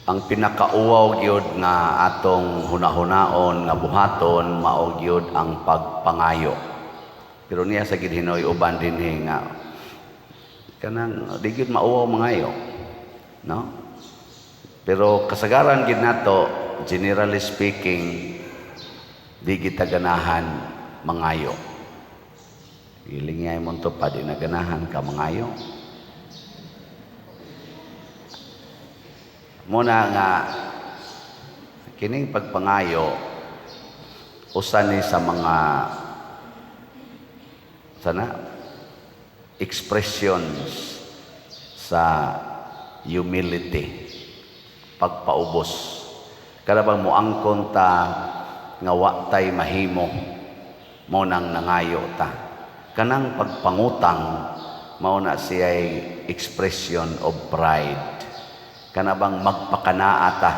Ang pinakauwaw gyud nga atong hunahunaon nga buhaton mao gyud ang pagpangayo. Pero niya sa gid hinoy uban dinhi nga kanang di gyud mauwaw mangayo. No? Pero kasagaran gid nato, generally speaking, di kita ganahan mangayo. Giling nga imong tupad, di na ganahan ka mangayo. Muna nga kining pagpangayo usa ni sa mga sana expressions sa humility, pagpaubos. Kada bang moangkon ta nga wa tay mahimo, mo nang nangayo ta. Kanang pagpangutang mao na siya'y expression of pride. Kana bang magpakanaa ta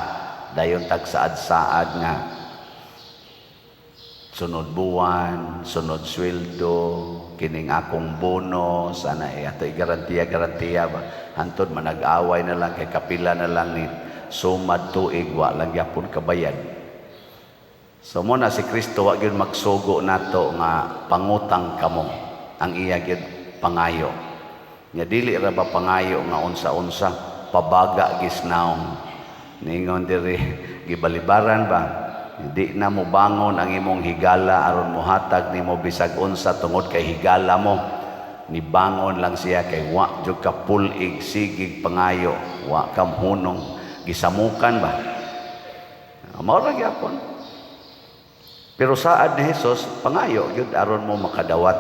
dayon tagsaad-saad nga sunod buwan, sunod sweldo, kining akong bonus, ana eh, ato garantiya garantiya ba. Hantod manag-away na lang kay kapila na lang ni sumad tuig wa lang gyapon kabayad. So mo na si Kristo wa gyud magsugo nato nga pangutang kamo. Ang iya gyud pangayo. Nya dili ra ba pangayo nga unsa-unsa, pabaga gisnaong. Ningon diri gibalibaran ba? Di na mo bangon ang imong higala aron mohatag nimo bisag unsa tungod kay higala mo. Nibangon lang siya kay wa jud ka pulig sigig pangayo, wa ka hunong, gisamukan ba? Mao ra gyapon. Pero saad ni Jesus, pangayo gyud aron mo makadawat.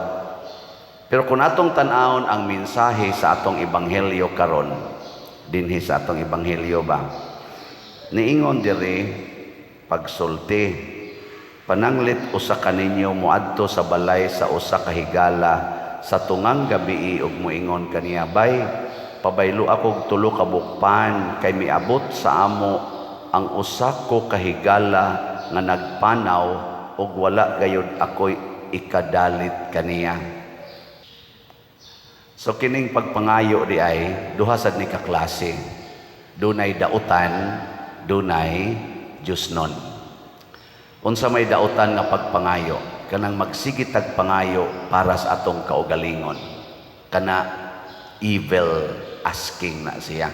Pero kung atong tan-awon ang mensahe sa atong ebanghelyo karon, dinhi sa atong ebanghelyo ba? Niingon diri pagsulti, pananglit usa kaninyo moadto sa balay sa usa ka higala sa tungang gabii ug moingon kaniya, "Bay, pabaylo akog tulo ka bukpan kay miabot sa amo ang usa ko ka higala nga nagpanaw ug wala gayud ako'y ikadalit kaniya." So kining pagpangayo di ay duha sad ni ka klase. Dunay dautan, dunay Diyosnon. Unsa may dautan nga pagpangayo? Kanang magsige tag pangayo para sa atong kaugalingon. Kana evil asking na siya.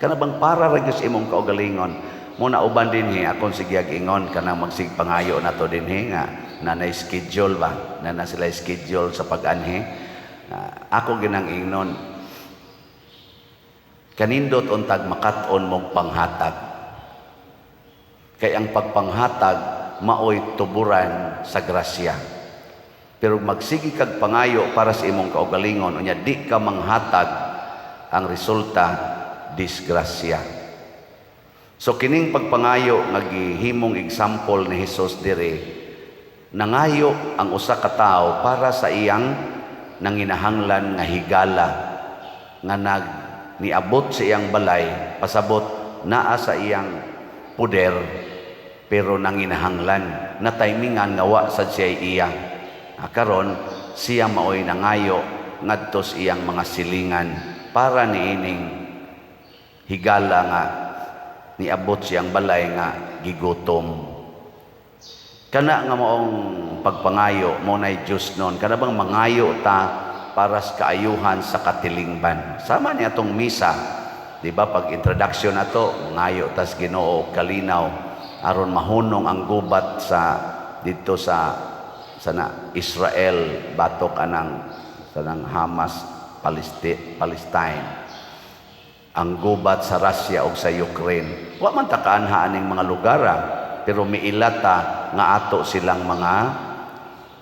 Kana bang para ra gyud sa imong kaugalingon. Muna uban dinhi akong sigyag ingon kanang magsig pangayo nato dinhi nga nanay schedule ba? Nana sila schedule sa pag-anhi. Ako ginang ingnon, kanindot untag makat-on mong panghatag. Kay ang pagpanghatag maoy tuburan sa grasya. Pero magsige kag pangayo para sa imong kaugalingon, unya di ka manghatag, ang resulta disgrasya. So kining pagpangayo nga gihimong example ni Jesus diri, nangayo ang usa ka tawo para sa iyang nanginahanglan nga higala nga nag niabot sa iyang balay, pasabot naa sa iyang puder pero nanginahanglan na timingan nga wa sad siya iya. Karon siya maoy nangayo ngadto sa iyang mga silingan para niining higala nga niabot siyang balay nga gigutom. Kana nga maong pagpangayo mo nay Diyosnon. Kana bang mangayo ta para sa kaayuhan sa katilingban. Sama ni atong misa, di ba, pag introduction nato, mangayo tas Ginoo og kalinaw aron mahunong ang gubat sa dito sa sana Israel batok anang sanang Hamas Palestine, ang gubat sa Russia ug sa Ukraine. Wa man ta kaanha aning mga lugar, pero miilata nga ato silang mga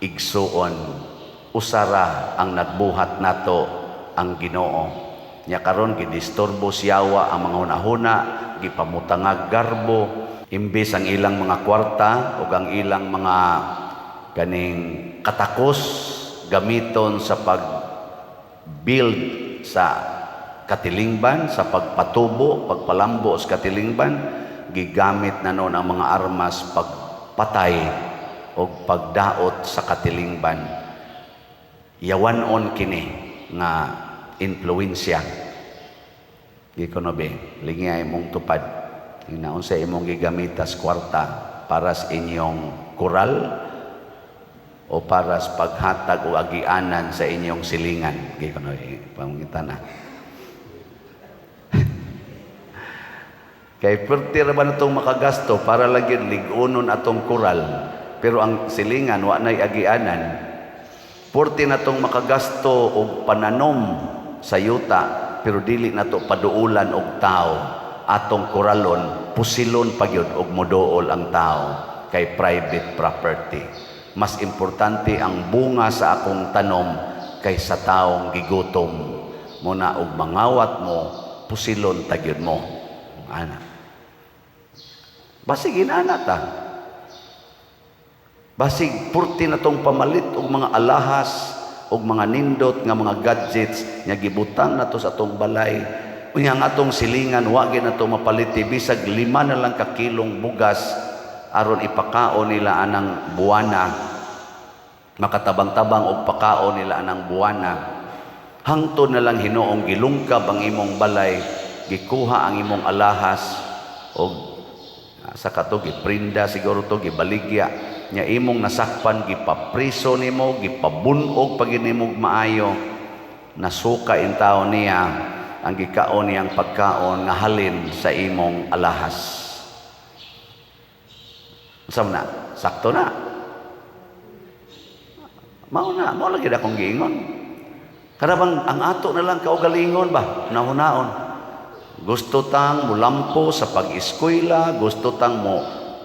igsuon. Usara ang nagbuhat nato ang Ginoo. Nya karon gidisturbo siyawa ang mga hunahuna, gipamutangag garbo, imbes ang ilang mga kwarta ug ang ilang mga kaning katakos gamiton sa pag build sa katilingban, sa pagpatubo, pagpalambo sa katilingban, gigamit na noon ang mga armas pagpatay o pagdaot sa katilingban. Yawanon kini nga influensya. Gikono be, lingay mong tupad. Ina unsa imong gigamitas kwarta, para sa inyong koral o para sa paghatag o agianan sa inyong silingan? Gikono pangita na. Kay perti ra ba natong makagasto para lang gyud lig-unon atong koral, pero ang silingan wa nay agianan. Purti natong makagasto og pananom sa yuta, pero dili nato paduulan og tao. Atong koralon, pusilon pa gyud og moduol ang tao kay private property. Mas importante ang bunga sa akong tanom kaysa taong gigutom. Muna og mangawat mo, pusilon ta gyud mo. Ana. Basig inana ta. Basig purti na tong pamalit og mga alahas og mga nindot nga mga gadgets nga gibutang nato sa atong balay. Unya ang atong silingan wa gyud nato mapaliti bisag 5 na lang ka kilong bugas aron ipakaon nila anang buwana. Makatabang-tabang og pakaon nila anang buwana. Hangtod na lang hinuong gilungkab ang imong balay, gikuha ang imong alahas og sa kato giprinda siguro to, gibaligya nya, imong nasakpan, gipapriso nimo, gipabunog pag nimo maayo, nasuka in tao niya ang gikaon niyang pagkaon nga halin sa imong alahas. Unsa man na? Sakto na. Mao na, mao lagi akong giingon. Karabang ang ato na lang kaugalingon ba, nahunaon. Gusto tang mulampo sa pag-eskwela, gusto tang mo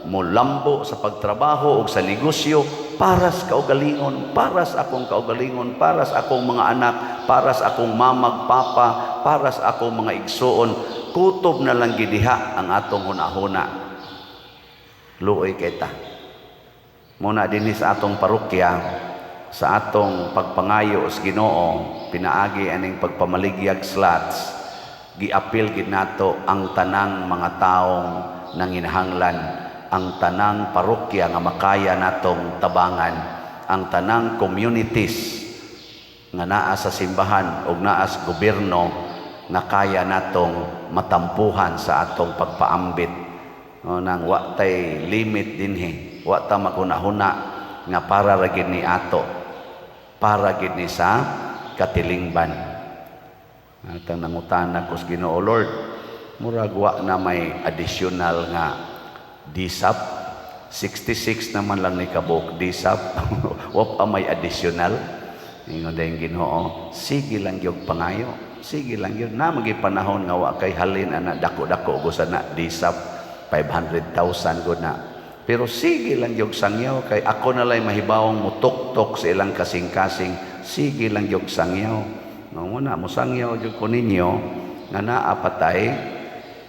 mulambo sa pagtrabaho o sa negosyo para sa kaugalingon, para sa akong kaugalingon, para sa akong mga anak, para sa akong mamag, papa, para sa akong mga igsuon. Kutob na lang gidiha ang atong hunahuna. Luoy kay ta. Muna dinhi sa atong parokya, sa atong pagpangayo sa Ginoo, pinaagi aning pagpamaligyag slots, giapil gid nato ang tanang mga taong nanginahanglan, ang tanang parokya nga makaya natong tabangan, ang tanang communities nga naa sa simbahan o naa sa gobyerno nga kaya natong matampuhan sa atong pagpaambit. O, nang wa tay limit dinhi, wa ta maghuna-huna nga para ra gid ni ato, para gid ni sa katilingban. Atang nangutana ko sa Ginoo, "Lord, murag wa na may additional nga DSAP. 66 naman lang ni kabuk DSAP. Wa pa may additional." Ingon dayong Ginoo, "Sige lang gyud pangayo. Sige lang gyud na magi panahon nga wa kay halin ana, dako-dako gusa na DSAP, 500,000 gud na. Pero sige lang gyud sangyaw kay ako na lay mahibawong mutuktok sa ilang kasing-kasing. Sige lang gyud sangyaw." No mo na mosangyaw gyud ko ninyo nga naa patay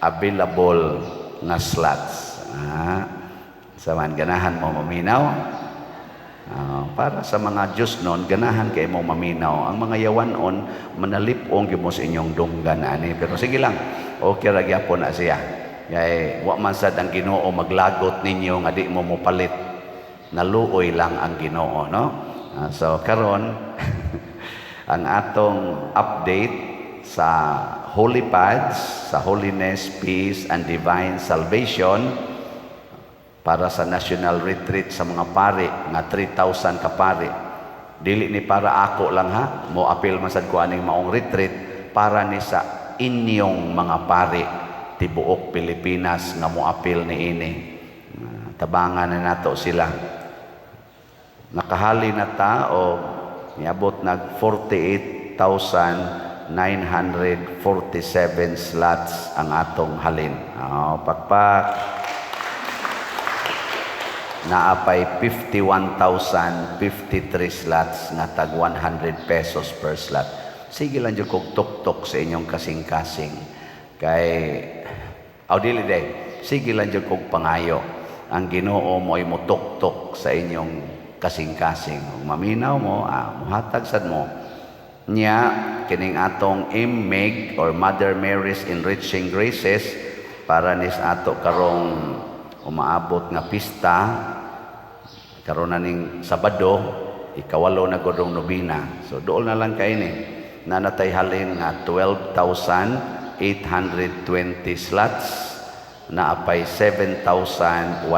available nga slots. Ah, sa man ganahan mo maminaw? Ah, para sa mga Diyos nun, ganahan kay mo maminaw. Ang mga yawanon, manalipong gyud mo sa inyong dunggan ani. Pero sige lang, okay ra gyapon na siya. Kay wa man sad ang Ginoo maglagot ninyo nga di mo mopalit. Naluoy lang ang Ginoo, no? Ah, so karon ang atong update sa Holy Pads, sa Holiness, Peace and Divine Salvation para sa national retreat sa mga pari nga 3,000 ka pari. Dili ni para ako lang ha, mo apil man sad ko aning maong retreat, para ni sa inyong mga pari tibuok Pilipinas nga mo apil ni ini. Ah, tabangan na nato sila. Nakahali na ta o niabot nag 48,947 slots ang atong halin. Oh, pakpak. Naapay 51,053 slots nga tag 100 pesos per slot. Sige lang jud kog tuktok sa inyong kasing-kasing. Kay aw dili day, sige lang jud kog pangayo. Ang Ginoo mo ay motuktok sa inyong kasing-kasing. Ug maminaw mo, ah, muhatag sad mo. Nya kining atong MMEG or Mother Mary's Enriching Graces para nis ato karong umaabot nga pista, karon na ning Sabado, 8 na godong nobina. So dool na lang kay ni nanatay halin nga 12,820 slots. Naapay 7,180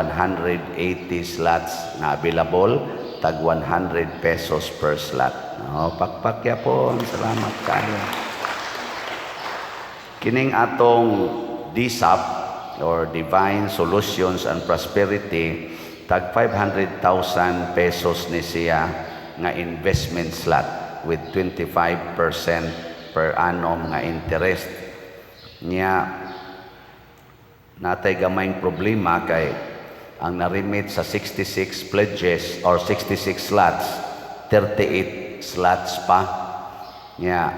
slots na available, tag 100 pesos per slot. No, pakpak yapon. Salamat kaayo. Kining atong DSAP or Divine Solutions and Prosperity, tag 500,000 pesos ni siya nga investment slot with 25% per annum nga interest niya. Natay gamayng problema kay ang narimit sa 66 pledges or 66 slots, 38 slots pa niya.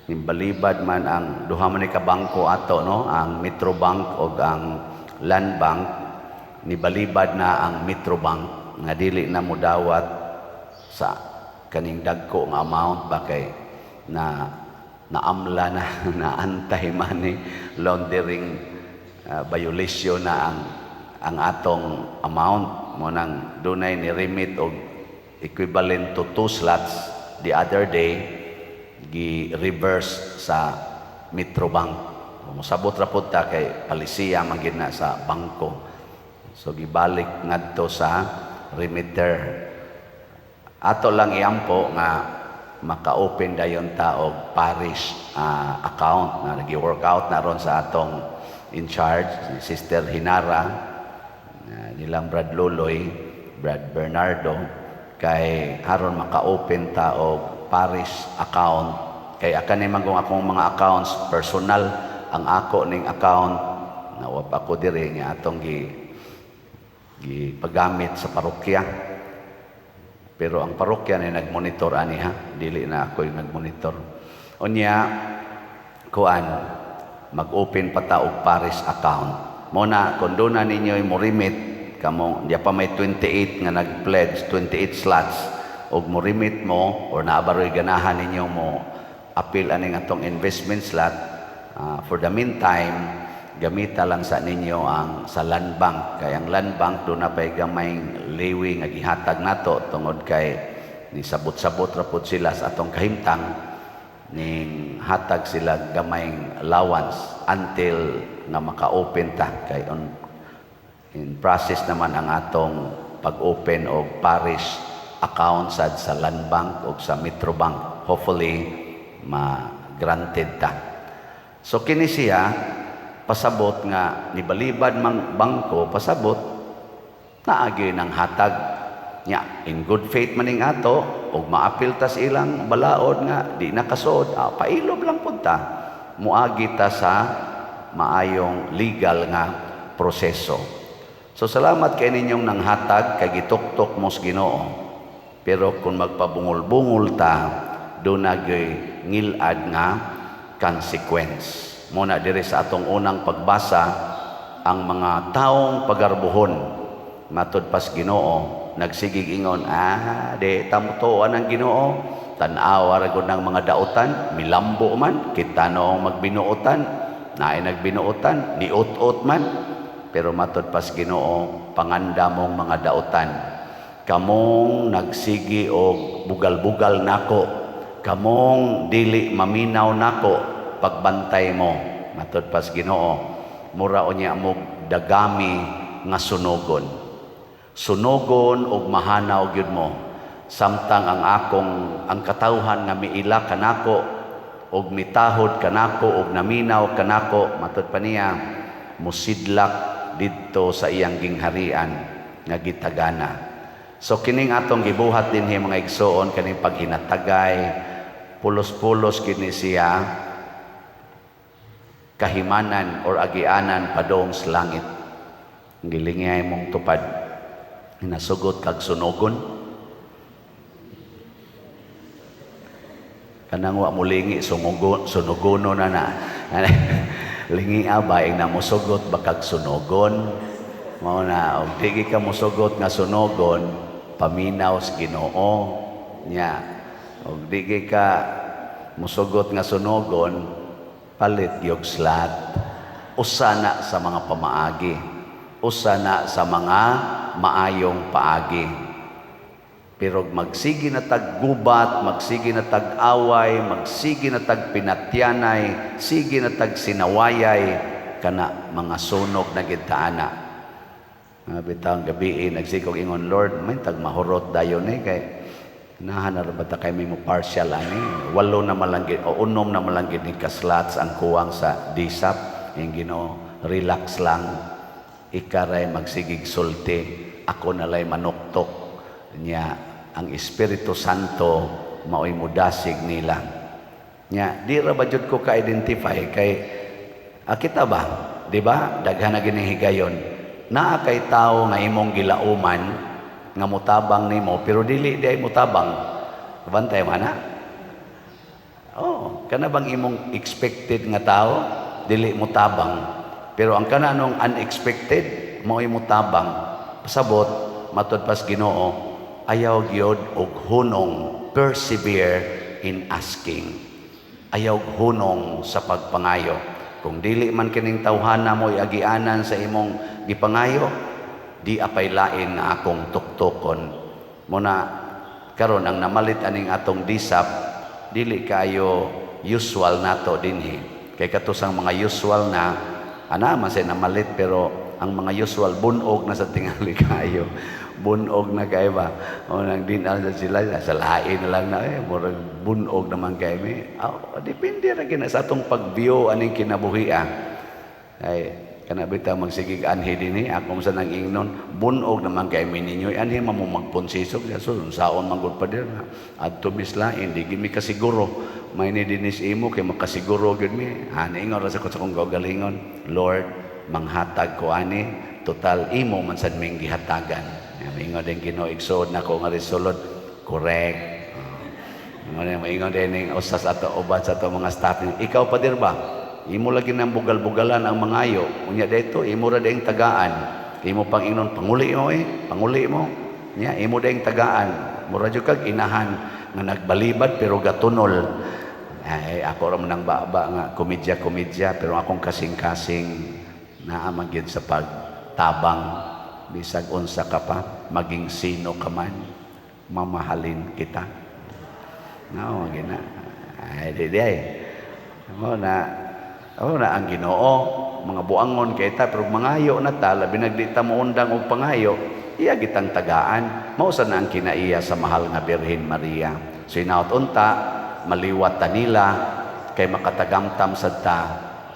Nimbalibad man ang duha man ni ka bangko ato, no, ang Metro Bank ug ang Land Bank. Nibalibad na ang Metro Bank nga dili na modawat sa kaning dagko nga amount ba kay na naamla na na anti-money laundering violation na ang atong amount. Mo nang dunay ni remit og equivalent to two slots the other day, gi-reverse sa Metro Bank. Mosabot ra pud ta kay palisiya man gid na sa bangko. So gibalik ngadto sa remitter. Ato lang iampo nga maka-open dayon ta og parish account na nagi-work out na ron sa atong in charge, si Sister Hinara, nilang Brad Loloy, Brad Bernardo, kay aron maka-open ta og parish account, kay akan man kung akong mga accounts personal. Ang ako ning account na wa pa ko diri nga atong gi gipagamit sa parokya, pero ang parokya na nagmonitor ani ha, dili na ako yung nagmonitor. Unya kuan, mag-open pa ta og parish account. Mo na kung doon na ninyo mo remit kamo, di pa may 28 nga nag-pledge, 28 slots, og mo remit mo or naabaroy ganahan ninyo mo apil aning atong investment slot, for the meantime gamita lang sa ninyo ang sa Land Bank, kay ang Land Bank doon na pay gamay leeway nga gihatag nato tungod kay ni sabot-sabot ra pod sila sa atong kahimtang, ning hatag sila gamay allowance until nga maka-open ta, kay on in process naman ang atong pag-open og parish account sad sa Land Bank o sa Metro Bank. Hopefully ma-granted ta. So kini siya pasabot nga nibalibad mang bangko, pasabot naagi ng hatag nya in good faith maning ato og maapil tas ilang balaod nga di nakasod, pailob lang pud ta, muagi ta sa maayong legal nga proseso. So salamat kay ninyong nanghatag kay gituktok mo sa Ginoo. Pero kung magpabungol-bungol ta, do na ngilad nga consequence. Muna diri sa atong unang pagbasa, ang mga taong pagarbuhon, matud pas Ginoo, nagsigig ingon, "Ah, di tamutuan ang Ginoo. Tan-awa ra gud ng mga dautan, milambo man, kita noong magbinuotan, naay nagbinuotan, niut-ut man." Pero matud pas Ginoo, "Panganda mong mga dautan. Kamong nagsigi og bugal-bugal nako, kamong dili maminaw nako, pagbantay mo." Matud pas Ginoo, mura unya mo dagami nga sunugon. Sunugon og mahanaw gyud mo. Samtang ang akong ang katawhan nga miila kanako og mitahod kanako og naminaw kanako," matud pa niya, "musidlak didto sa iyang gingharian nga gitagana." So kining atong gibuhat dinhi, mga igsoon, kaning paghinatagay, pulos-pulos kini siya kahimanan or agianan padong sa langit. Gilingay mong tupad. Nasugot kag sunugon. Kanang wa mo lingi, sungugo, sunugono na na. Lingi ba, na musugot bakag sunugon. Mao na, og di ka musugot nga sunugon, paminaw sa Ginoo. Nya, og di ka musugot nga sunugon, palit gyud slot. Usa na sa mga pamaagi. Usa na sa mga maayong paagi. Pero magsige na taggubat, magsige na tag-away, magsige na tag pinatyanay, sige na tag sinawayay, Kana mga sunog na gid ta ana. Mga bitang gabi eh, nagsikog ingon, "Lord, may tag mahurot dayon eh, kay nahan na ba ta kay may mo partial ani, walo na malanggit o 6 na malanggit ni ka-slots ang kuwang sa DSAP." Yung Ginoo, "Relax lang, ikaray magsigig sulti, ako nalay manuktok niya. Ang Espiritu Santo maoy mudasig nila nya." Di ra ba jud ko ka-identify kay kita ba, di ba? Daghan na gining higayon, naa kay tawo nga imong gilauman nga mutabang nimo, pero dili di ay mutabang. Bantay man na. Oh, kana bang imong expected nga tao dili mutabang, pero ang kana nung unexpected mao'y mutabang. Pasabot, matud pas Ginoo, ayaw gyud og hunong, persevere in asking. Ayaw hunong sa pagpangayo. Kung dili man kining tawhana mo iagianan sa imong gipangayo, di apay lain nga akong tuktukon mo na. Karon ang namalit aning atong DSAP, dili kaayo usual nato dinhi, kay katusang mga usual na ana man say namalit, pero ang mga usual bunog na sa tingali kaayo, bunog na kay ba o nang dinal sa sila sa lain na lang na eh, murag bunog naman kay mi. Oh, depende ra gina sa atong pag-view aning kinabuhi ah. Ay kana bitaw magsigig anhi dinhi, ako sa nang ingnon, bunog naman kay mi ninyo, anhi man mo magponsisog sa saon man gud pa dir adto mislain, di gid mi kasiguro. May ni dinis imo kay makasiguro gyud mi ani. Ingon ra sa ko sa akong kaugalingon, "Lord, manghatag ko ani, total imo man sad ming gihatagan." Maingon din Ginoo, igsood nako nga risulod, "Correct." Oh. Maingon din ning usas ato uban sa ato mga staff, "Ikaw pa dir ba? Imo lagi nang bugal-bugalan ang mangayo. Unya dito, imo ra ding tagaan. Imo pang ingnon, panguli mo eh, panguli mo." Nya, imo ding tagaan. Mura jud kag inahan nga nagbalibad pero gatunol. Ay, ako ra man ang baba nga komedya-komedya, pero akong kasing-kasing naa man gyud sa pagtabang. Bisag unsa ka pa, maging sino ka man, mamahalin kita. No, gina. Ay, di di ay. Mo na ang Ginoo, mga buangon kay ta, pero mangayo na ta, labi nagdi ta moundang og pangayo, iya gitang tagaan. Mao sa na ang kinaiya sa mahal nga Birhen Maria. So inaot unta, maliwat ta nila kay makatagamtam sad ta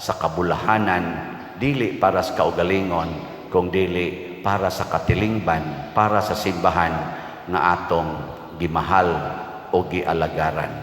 sa kabulahanan, dili para sa kaugalingon, kung dili para sa katilingban, para sa simbahan nga atong gimahal o gialagaran.